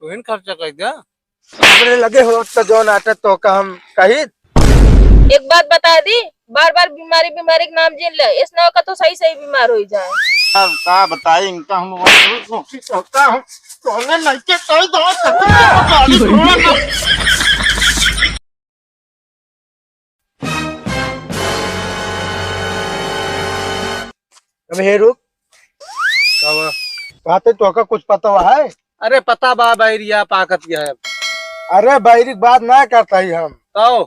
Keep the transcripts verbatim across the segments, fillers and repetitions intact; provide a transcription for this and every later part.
तू ही न खर्चा कर दे। हमरे लगे हो तो जौन आटे तो का हम कही। एक बात बता दी, बार बार बीमारी बीमारी के नाम जिन ले, इसने का तो सही सही बीमार हो जाए। अब का बताई इनका हम, वही कोशिश करता हूँ। तोने नहीं के कही दो, तोने गाड़ी घोड़ा ना। अब हे रुक। का बा? कहते तोहका कुछ पता हुआ है? अरे पता बा, बैरिया पाकत गया है। अरे बैरी के बात ना करता ही हम। तो?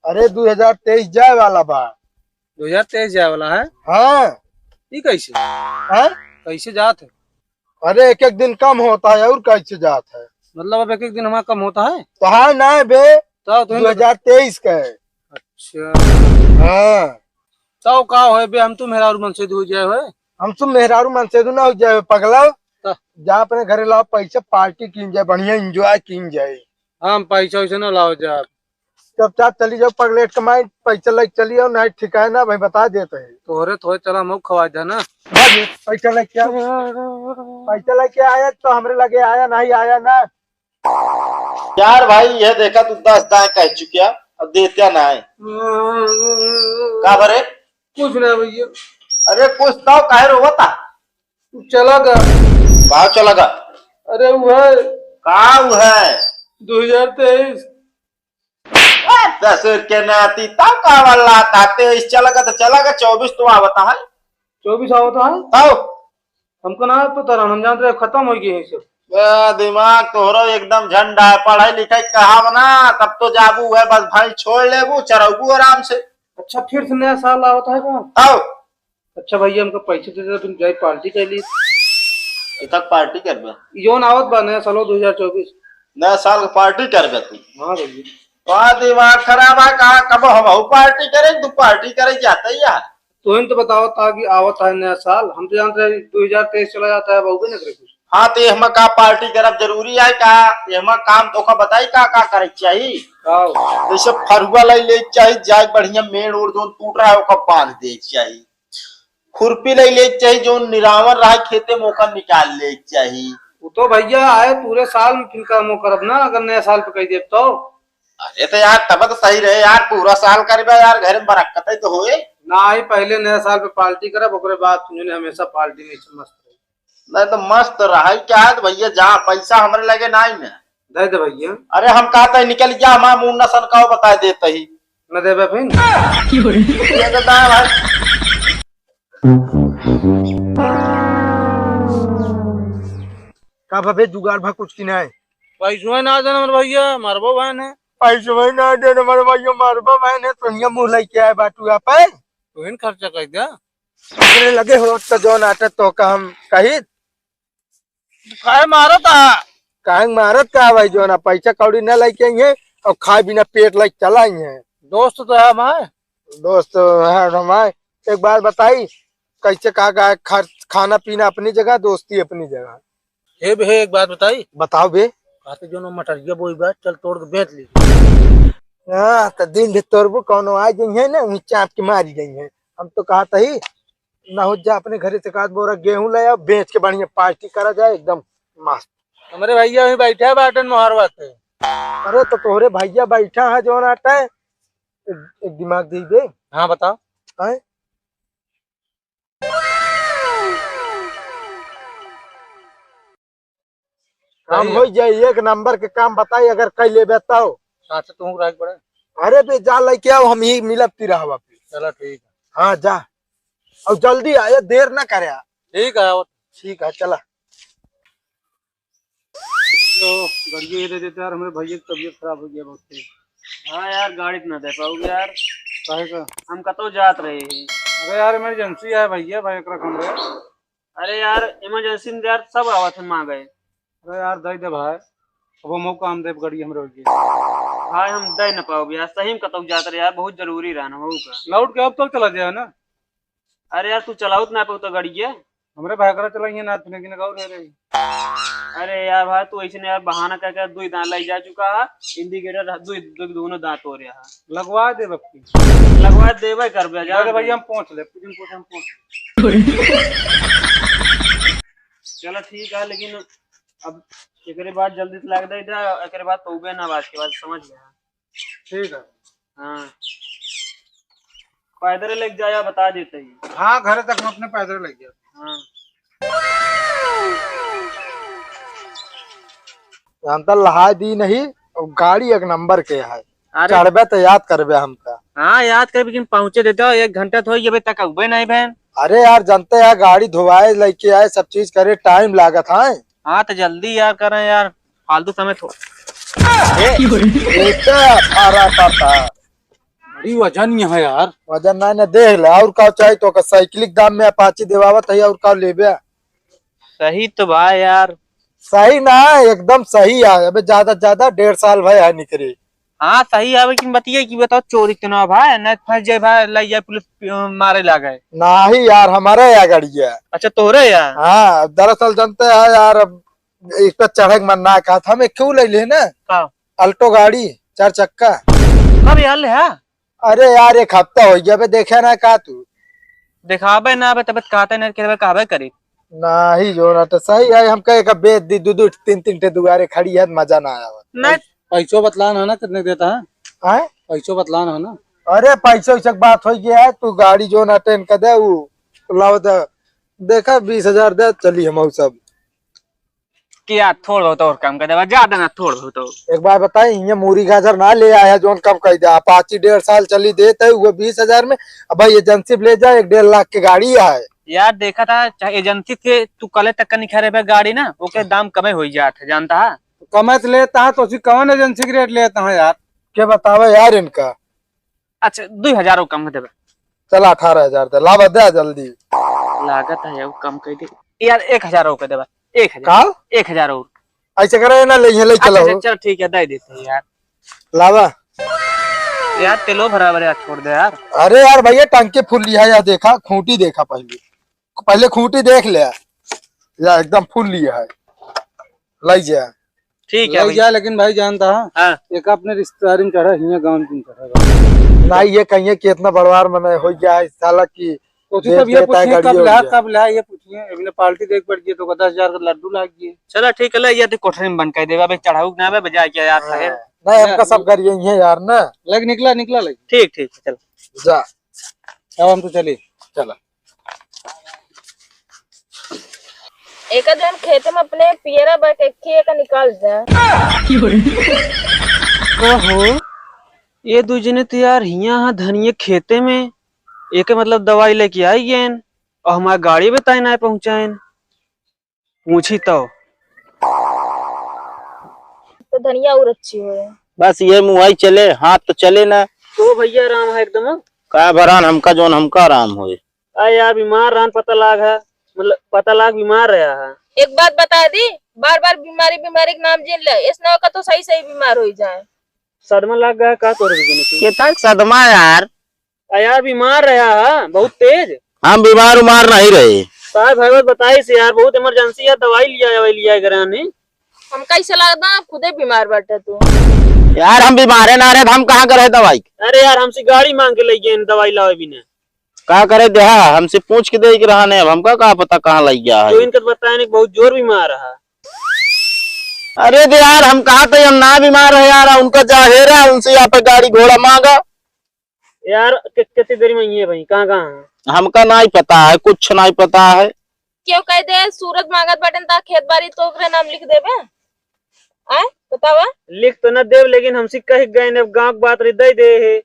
अरे दो हज़ार तेईस जाए वाला बा। दो हज़ार तेईस जाए वाला है? हाँ। ई कैसे? हैं? कैसे जात है? अरे एक एक दिन कम होता है और कैसे जात है? मतलब अब एक एक दिन हमारा कम होता है? तो हाँ ना बे, तो, तो दो हज़ार तेईस का है। अच्छा। हाँ। तो का होए बे, हम तो मेहरारू मनसेधू हो जाए होए। हम तो मेहरारू मनसेधू ना हो जाए होए, पगला। तो? जा अपने घरे लाओ पैसा, पार्टी कीन जाए, बढ़िया एंजॉय कीन जाए। हम पैसा वैसे ना लाओ जा। चुपचाप चली जाओ, पगलेट कमाई, पैसा लेके चली आओ, नहीं ठिकाए ना भाई, बता देते हैं। तोहरे थोड़े चला मऊ खवा दे ना। भाग, पैसा लेके आ। पैसा लेके आया तो हमरे लगे आया, नहीं आया ना। यार भाई, ये देखा तू दस दाएं कह चुकिया, अब देत्या ना है। का बरे? कुछ ना भैया। अरे कुछ तो काहे रोवता? चला गा। का चला गा? अरे वो है। का वो है? दो हज़ार तेईस। ए, ससुर के नाती, तब का वाला था? तेईस चला गा तो चला गा, चउबीस तो आवता है। चउबीस आवता है? तब? हमको ना पता रहा, हम जानते रहे खत्म हो गए हैं सब। ए, दिमाग तोहरो एकदम झंडा है, पढ़ाई लिखाई कहा बना, तब तो जाबू है, बस भाई छोड़ लेबू, चरबू आराम से। अच्छा, फिर से नया साल आवता है का? तब? अच्छा भैया, हमको पैसे दे दे, तुम जाई पार्टी कर ली। एतक पार्टी करबे? योन आवत बा नया सालो दो हज़ार चउबीस। नया साल के पार्टी करबे तू? हाँ भैया। वाह, दिमाग खराब है का? कब हम पार्टी करें, तू पार्टी करे जाते ही यार। तुहिन तो बतावत था कि आवत है नया साल, हम तो जानते हैं दो हज़ार तेईस चला जाता है, अब अउबे न करे कुछ। हाँ, तो एहमा का पार्टी करब जरूरी है का? एहमा काम तोका बताई का का करे के चाही? आओ। जैसे फरुआ लाई ले के चाही, जाए बढ़िया मेड़ ओड़ जोन टूट रहा है ओका बांध दे के चाही। खुरपी लाई ले के चाही, जोन निरावन रहा है खेते में ओका निकाल ले के चाही। वो तो भैया आए पूरे साल में फिर काम वो करब ना, अगर नया साल पे कह देब तो। अरे तो यार, तब तो सही रहे यार, पूरा साल करबे यार, घर में बरकत ही तो होए। ना ही, पहले नया साल पे पार्टी करब, ओकरे बाद तुझे हमेशा पार्टी में से मस्त रहे। नहीं तो मस्त रहे क्या है तो भैया, जा पैसा हमरे लगे नहीं में। दे दे भैया। अरे हम कहते हैं निकल गया, हमारा मुंह न सनकाओ, बता देते ही। न देबे फिर? ये तो दाम है। का भा बे जुगाड़ भा कुछ की नहीं? पैसवा ना दे हमर भैया, मरबो बहन है। पैसवा ना दे हमर भैया, मरबो बहन है। तोनिया मुँह लेके आए बाटू आप है? तोहिन खर्चा कर दे। हमरे लगे हो तो जौन आटे तो का हम कही। काहे मारत आ? काहे मारत का भाई, जौन आ पैसा कौड़ी न लेके आई है और खाए बिना पेट लेके चला आई है। दोस्त तो है हमारे। दोस्त तो है हमारे। एक बात बताई, कैसे का, का खर्च, खाना पीना अपनी जगह, दोस्ती अपनी जगह। हे बे, हे एक बात बताई। बताओ बे। कहते जो ना मटरिया बोई बा, चल तोड़ के बेच ली। हाँ, तो दिन भर तोड़बू, कौनो आ गई है ना, वहीं चाप के मारी गई है। हम तो कहत ही, ना हो जा अपने घरे से एक आध बोरा गेहूं ले आओ, बेच के बढ़िया पार्टी करा जाए एकदम मस्त। हमरे भैया वहीं बैठे हैं बाटन मोहरवा पे। अरे तो तोहरे भैया बैठा है जौन आटे, एक, एक दिमाग दे दे। हाँ बताओ। हैं? काम सही है। हो जाए, एक नंबर के काम बताई, अगर कई लेबे तो। साथ से तू रह पड़े। अरे बे, जा लेके आओ, हम ही मिलब तिरहवा पे। चलो ठीक है। हाँ, जा। और जल्दी आया, देर ना करे। ठीक है, आओ। ठीक है, चला। जो गाड़ी ये दे देते यार, हमारे भैया की तबीयत खराब हो गया बहुत तेज। हाँ यार, गाड़ी तो ना दे पाओगे यार। काहे का? हम कतो जात रहे हैं। अरे यार, इमरजेंसी है भैया, भाई एक रकम रे। अरे यार, इमरजेंसी में यार सब आवत है मांगे। अरे यार, दे दे भाई, अब हम काम देब गाड़ी हमरे हो गई। भाई, हम दे न पाओ यार, सही में कतौ जात रहे यार, बहुत जरूरी रहना हो का। लौट के अब तो चला जाए ना। अरे यार, तू चलाउत ना पाऊ तो गाड़िया। हमरे भाई करा चलाइए ना, तूने किने गाँव रह रही। अरे यार भाई, तू ऐसे नहीं यार, बहाना करके दुई दांत लाई जा चुका है, इंडिकेटर दुई, दुई, दोनों दांत हो रहा है। लगवा दे बक्की। लगवा देबे करबे, जा अरे भाई, दे। हम पहुंच ले, पूजन पहुंच, हम पहुंच ले। चलो ठीक है, लेकिन अब एकरे बाद जल्दी से लाग दे दे, एकरे बाद पउबे ना, बात के बाद समझ गया। ठीक है। हाँ, पैदल लेके जाया, बता देते ही। हाँ, घर तक हम अपने पैदल लेके जाते। हाँ। हम तो लहाय दी नहीं, और गाड़ी एक नंबर के है। अरे। चढ़बे तो याद करबे हमका। हाँ, याद करबे, लेकिन पहुँचे देते हो, एक घंटा तो होई, अबे तक अउबे नहीं भैन। अरे यार, जानते हैं, गाड़ी धोवाए, लेके आए, सब चीज करे, टाइम लागत है। हाँ, तो जल्दी यार करें यार, फालतू समय थो- ए, ए, क्या फारा करता है? बड़ी वजन यहाँ यार। वजन ना, ना, देख ले, और का चाहिए तो का? साइकिल के दाम में अपाची देवावत है, और का लेबे? सही तो बा यार। सही ना, एकदम सही है। अबे ज्यादा से ज्यादा डेढ़ साल भय है निकरे। हाँ, सही है, लेकिन बतिये कि बताओ, चोरी तो ना भाई, ना फंस जाए भाई, लाई जाए पुलिस, अ, मारे लागे। नाही यार, हमारे या गाड़ी है। अच्छा, तोहरे या? हाँ, दरअसल जानते हैं यार, अब एक तो चढ़े के मन ना कहा था, हम एक क्यों ले ले ना? का? अल्टो गाड़ी, चार चक्का। कब यार ले, हाँ? अरे यार, एक हफ्ता हो गया बे, देखे ना का तू? देखाबे ना बे, तबियत कहते ना, कहबे, कहबे करी। नाही जो ना तो सही है, हम कहे का बेच दी, दो दो तीन तीन ठे दुआरे खड़ी है, मजा ना आया। नहीं। पैसो बतलान है ना, कितने देता है? हैं? पैसो बतलान है ना? अरे पैसो वैसे बात हो गया है, तू गाड़ी जो ना टेन कर दे, वो लाओ दे, देखा बीस हजार दे, चली हम सब। क्या थोड़ बहुत और कम कर देबा, ज्यादा ना, थोड़ बहुत और। एक बार बताई, ये मूरी गाजर ना ले आया, जोन कम कर दे। अपाची डेढ़ साल चली देत है, वो बीस हजार में। अब भाई एजेंसी पे ले जा, एक डेढ़ लाख के गाड़ी है। यार देखा था, चाहे एजेंसी से तू कले तक का निखरे बे गाड़ी ना, ओके दाम कमे हो जात है, जानता है? कमे से लेता है तो उसी कौन एजेंसी के रेट लेता है यार? के बतावे यार इनका। अच्छा, दुई हजार और कम कर देबे। चल, अठारह हजार दे, लावा दे जल्दी। लागत है, वो कम कर दे यार, एक हजार और कर देबे, एक हजार। का? एक हजार और। ऐसे करे ना, ले, ले अच्छा, चलो। अच्छा, चल, ठीक है, दे देते हैं यार। लावा। यार, तेलो बराबर यार, छोड़ दे यार। अरे यार भैया, टंकी फुल लिया है, या देखा, खूंटी देखा पहले, पहले खूंटी देख ले, या एकदम फुल लिया है, लाई जा। ठीक है लग भैया। जा, लेकिन भाई जानता है, हाँ। एक अपने रिश्तेदारी में चढ़ा, हियाँ गाँव में चढ़ा। ना, ये कहिए कि इतना बड़वार में हो गया है साला कि तो फिर देख सब ये देता है पूछिए, गाड़ियों कब ला, में। कब ला, ये पूछिए। अभी ने पार्टी देख पड़ गई तो दस हजार का लड्डू लाग गए। चला ठीक है, ले ये तो कोठरी में बंद कर देबा, अबे चढ़ाऊ ना बे, बजा के यार हाँ। साहेब। नहीं, हमका सब करिए ही है यार ना। लग निकला, निकला लग। ठीक, ठीक, चल। जा। अब हम तो चली। चला। एका जन खेते में अपने पियरा बा के खिए का निकाल दे। ओहो, ये दू जने तो यार हियाँ हा धनिये खेते में, एके मतलब दवाई लेके आई गेन और हमार गाड़ी बताए ना पहुँचाएन। पूछी तो। तो धनिया और अच्छी होए। बस ये मुहाई चले, हाथ तो चले ना। तो भैया आराम है एकदम। का भरान हमका, जोन हमका आराम होए। अरे यार, बीमार रहन पता लाग है, मतलब पता लाग बीमार रहा है। एक बात बता दी, बार बार बीमारी बीमारी के नाम जिन ले, इस नौ का तो सही सही बीमार हो जाए। सदमा लाग गया का तोरे बीमारी के? ये था सदमा यार। आ यार, बीमार रहा है बहुत तेज। हम बीमार उमार नहीं रहे। साहब भगवत बताई से यार, बहुत इमरजेंसी है, दवाई लिया, दवाई लिया कराने। हम कैसे लगता है, खुदे बीमार बैठे तू। यार हम बीमारे ना रहे, हम कहाँ करे दवाई? अरे यार, हमसे गाड़ी मांग के ले गए दवाई लावे बिना। का करे देहा, हमसे पूछ के दे के रहा ने, अब हमका का पता कहाँ लग गया है। तो इनका बताए ने बहुत जोर बीमार रहा। अरे दे यार, हम कहा थे हम ना बीमार है यार, उनका जाहिर है, उनसे यहाँ पे गाड़ी घोड़ा मांगा। यार, कि-, कितनी देरी में ये भाई, कहाँ, कहाँ है? हमका नाहीं पता है, कुछ नाहीं पता है। क्यों कह दे, सूरज मांगत बाटेन ता खेत बारी तो ओकरे नाम लिख देबे? आय, बतावा। लिख तो न देब, लेकिन हमसे कह गए ने, अब गाँव की बात रही, दे दे है।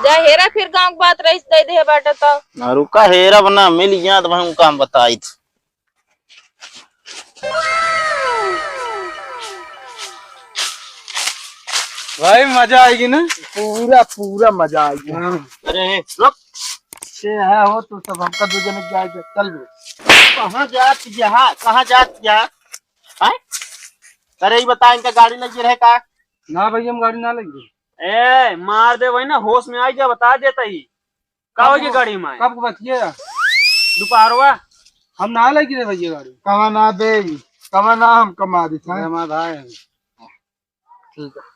जा हेरा, फिर गाँव की बात रही, दे दे है बाटा तो। ना रुका, हेरा बना, मिल गया तो भाई उनका हम बताई थे। भाई, मजा आएगी ना? पूरा, पूरा मजा आएगी। हाँ। अरे, रुक। से है हो, तू सब हमका दो जने जाए दे, चल बे। कहाँ जात यहाँ? कहाँ जात यहाँ? हैं? अरे, ये बता, इनका गाड़ी लगी रहे का? ना भैया, हम गाड़ी ना लगी। ए, मार दे वही ना, होश में आई जा, बता देता ही। का हो गया गाड़ी में? कब को बचिए? दोपहरवा। हम ना लेके रे भैया गाड़ी। कमा ना दे, कमा ना हम कमा दी था। अरे हमारा भाई है। ठीक है।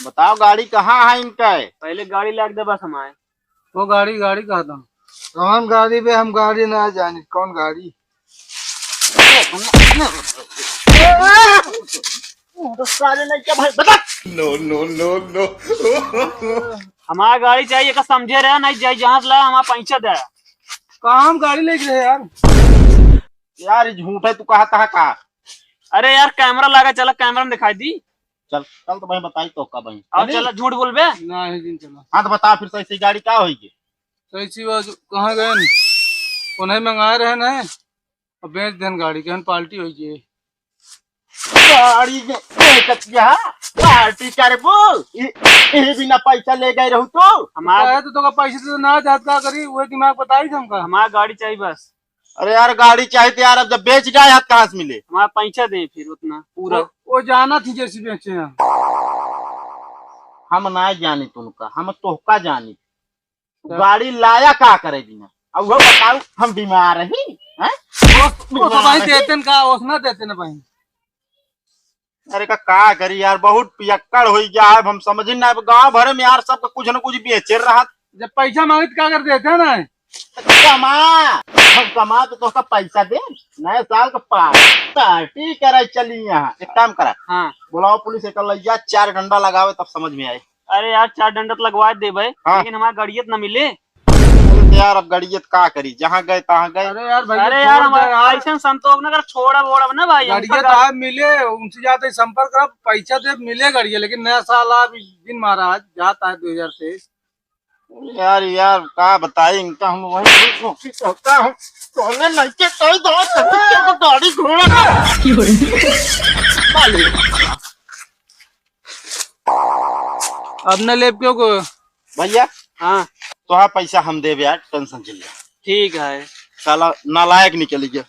बताओ गाड़ी कहाँ है इनका? पहले गाड़ी लाग दे बस हमारे। वो गाड़ी, गाड़ी कहा था। कौन गाड़ी बे? हम गाड़ी ना जानी, कौन गाड़ी? तो सारे नहीं क्या भाई, बता। No, no, no, no। हमार गाड़ी चाहिए, का समझे रहे, नहीं जाई जहाँ से ला, हमार पैसा दे। कहाँ हम गाड़ी लेके रहे यार? यार, ये झूठ है, तू कहा था का? अरे यार, कैमरा लगा, चला कैमरा में दिखाई दी। चल, चल तो भाई बताई तो का भाई। अब चली? चला, झूठ बोलबे? नहीं, दिन चला। हाँ, तो बता फिर, सही सही गाड़ी का होई गे? सही सी बात, कहाँ गए न? उन्हें मंगाए रहे न, अब बेच देन गाड़ी, कहन पार्टी होई गे। गाड़ी में बेचत जा, पार्टी करबो? ई, ई बिना पैसा ले गए रहू तो? हमार काहे तो तोका पैसे से ना जात का करी, वही दिमाग बताई हमका। हमार गाड़ी चाहिए बस। अरे यार, गाड़ी चाहिए तो यार, अब जब बेच जाए हाथ कहाँ से मिले? हमार पैसा दे फिर उतना पूरा। वो, वो जाना थी जैसी बेचे हैं। हम ना जानी तुमका, हम तोहका जानी। तू गाड़ी लाया का करे बिना? अब वो बताओ, हम बीमार रही, हैं? वो, वो तो भाई देते न का, वो ना देते न भाई। अरे का, का करी यार, बहुत पियक्कड़ होई गया है, हम समझ ही ना, गांव भर में यार सबका कुछ न कुछ बेचे रहत। जब पैसा मांगे तो का कर देते हैं ना? कमा, हम कमा तो तोहका पैसा दे, नए साल का पा-, पार्टी करे चली यहाँ। एक काम करा, हाँ। बुलाओ पुलिस, एक लइया चार डंडा लगावे तब समझ में आए। अरे यार, चार डंडा तो लगवा देबे, हाँ। लेकिन हमार गड़ियत न मिले। अरे तो यार, अब गड़ियत का करी, जहाँ गए तहाँ गए। अरे यार भैया, अरे यार, छोड़ दे हमार यार। ऐसन संतोष न कर, छोड़ा वोड़ा ना भाई, हम गड़िया तो तो आप मिले, उनसे जाते ही संपर्क करा, पैसा दे, मिले गड़िया, लेकिन नया साल आप दिन महाराज जाता है दो हजार तेईस। यार, यार, का बताई इनका, हम वही सोची सकता हूँ। तोने नहीं के कही दो, तभी क्या गाड़ी घोड़ा। अब न लेब क्यों को? भैया, हाँ। तोहार पैसा हम देबे यार, टेंशन चिल्ला। ठीक है। साला नालायक निकल गया।